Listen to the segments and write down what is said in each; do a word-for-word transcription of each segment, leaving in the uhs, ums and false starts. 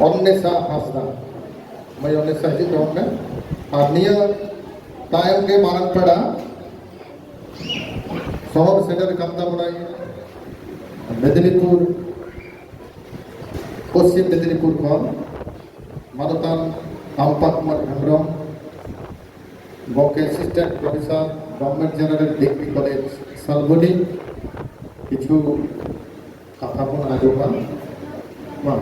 ᱚᱱᱱᱮᱥᱟ ᱦᱟᱸᱥᱫᱟ᱾ ᱢᱟᱹᱭ ᱚᱱᱱᱮᱥᱟ, ᱦᱤᱡᱩᱜ ᱛᱟᱵᱚᱱ ᱢᱮ᱾ ᱟᱨ ᱱᱤᱭᱟᱹ ᱛᱟᱭᱚᱢ ᱜᱮ ᱢᱟᱨᱟᱝ ᱯᱮᱲᱟ ᱥᱚᱦᱚᱨ ᱥᱮᱴᱮᱨ ᱠᱟᱱ ᱛᱟᱵᱚᱱᱟᱭ ᱢᱮᱫᱽᱱᱤᱯᱩᱨ, ᱯᱚᱥᱪᱤᱢ ᱢᱮᱫᱽᱱᱤᱯᱩᱨ ᱠᱷᱚᱱ ᱢᱟᱱᱚᱛᱟᱱ ᱟᱢᱯᱟ ᱠᱩᱢᱟᱨ ᱦᱮᱢᱵᱨᱚᱢ, ᱜᱚᱢᱠᱮ, Assistant Professor, Government General Degree College, Salboni, ᱠᱤᱪᱷᱩ ᱠᱟᱛᱷᱟ ᱵᱚᱱ ᱟᱸᱡᱚᱢᱟ᱾ ᱢᱟ᱾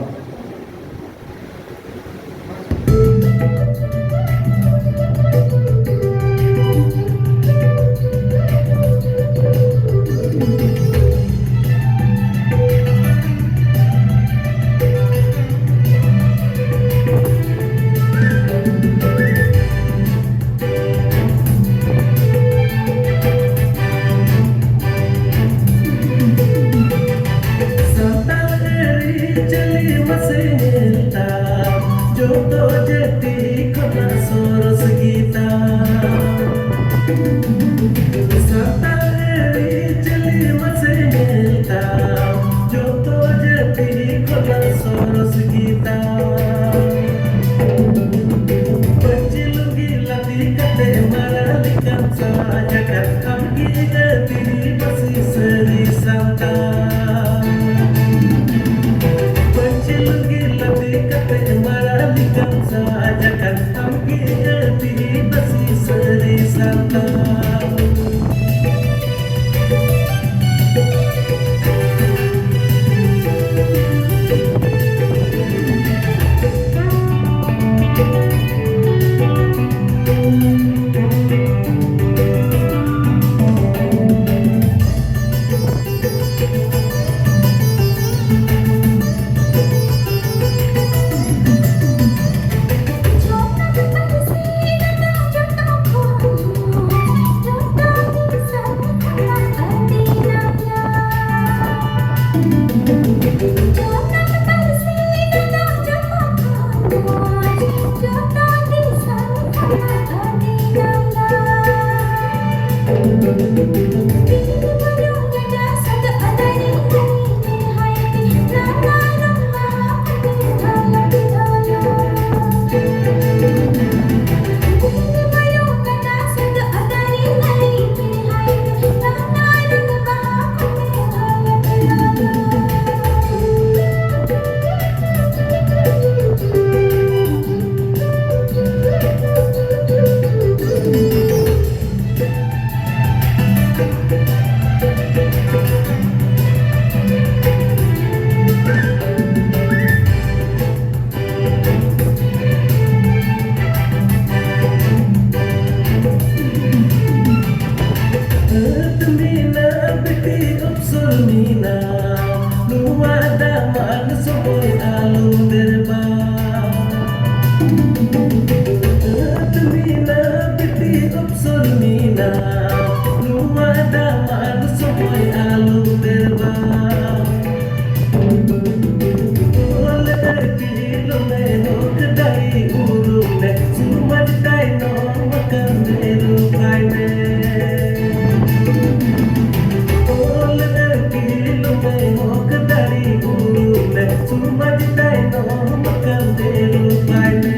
ᱥᱟᱱᱛᱟᱲ ᱟᱹᱨᱤᱪᱟᱹᱞᱤ ᱢᱟᱥᱮ ᱧᱮᱞ ᱛᱟᱢ, ᱡᱚᱛᱚ ᱡᱟᱹᱛᱤ ᱠᱷᱚᱱᱟᱜ ᱥᱚᱨᱚᱥ ᱜᱮᱛᱟᱢ᱾ ᱥᱟᱱᱛᱟᱲ ᱟᱹᱨᱤᱪᱟᱹᱞᱤ ᱢᱟᱥᱮ ᱧᱮᱞ ᱛᱟᱢ, ᱡᱚᱛᱚ ᱡᱟᱹᱛᱤ ᱠᱷᱚᱱᱟᱜ ᱥᱚᱨᱚᱥ ᱜᱮᱛᱟᱢ᱾ ᱯᱟᱹᱧᱪᱤ ᱞᱩᱸᱜᱤ ᱞᱟᱫᱮ ᱠᱟᱛᱮ ᱢᱟᱨᱟᱝ ᱞᱮᱠᱟᱢ ᱥᱟᱡ ᱟᱠᱟᱱ ᱟᱢᱜᱮ ᱟᱹᱫᱤᱵᱟᱹᱥᱤ ᱥᱟᱹᱨᱤ ᱥᱟᱱᱛᱟᱲ᱾ ᱯᱟᱹᱧᱪᱤ ᱞᱩᱸᱜᱤ ᱞᱟᱫᱮ ᱠᱟᱛᱮ ᱢᱟᱨᱟᱝ ᱞᱮᱠᱟᱢ ᱥᱟᱡ ᱟᱠᱟᱱ ᱟᱢᱜᱮ ᱟᱹᱫᱤᱵᱟᱹᱥᱤ ᱥᱟᱹᱨᱤ ᱥᱟᱱᱛᱟᱲ᱾ ᱢᱮᱱᱟ, ᱱᱚᱣᱟ ᱫᱟᱢᱟᱱ ᱥᱚᱢᱚᱭ ᱟᱞᱚᱢ ᱫᱮᱨᱵᱟ᱾ ᱟᱹᱛ ᱢᱮᱱᱟ, ᱵᱤᱴᱤ ᱚᱯᱥᱚᱨ ᱢᱮᱱᱟ, ᱱᱚᱣᱟ ᱫᱟᱢᱟᱱ ᱥᱚᱢᱚᱭ ᱟᱞᱚᱢ ᱫᱮᱨᱵᱟ᱾ ᱚᱞ ᱟᱹᱠᱤᱞ ᱢᱮ, ᱦᱚᱠ ᱫᱟᱲᱮ ᱩᱨᱩᱢ ᱢᱮ, ᱥᱚᱢᱟᱡᱽ ᱛᱟᱭᱱᱚᱢ ᱟᱠᱟᱱ ᱨᱮ ᱨᱩᱠᱷᱟᱭ ᱢᱮ᱾ ᱚᱞ ᱟᱹᱠᱤᱞ ᱢᱮ, ᱦᱚᱠ ᱫᱟᱲᱮ ᱩᱨᱩᱢ ᱢᱮ, ᱥᱚᱢᱟᱡᱽ ᱛᱟᱭᱱᱚᱢ ᱟᱠᱟᱱ ᱛᱮ ᱨᱩᱠᱷᱟᱭ ᱢᱮ᱾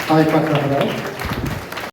ᱟᱭ ᱯᱟᱠᱟ ᱦᱟᱨᱟ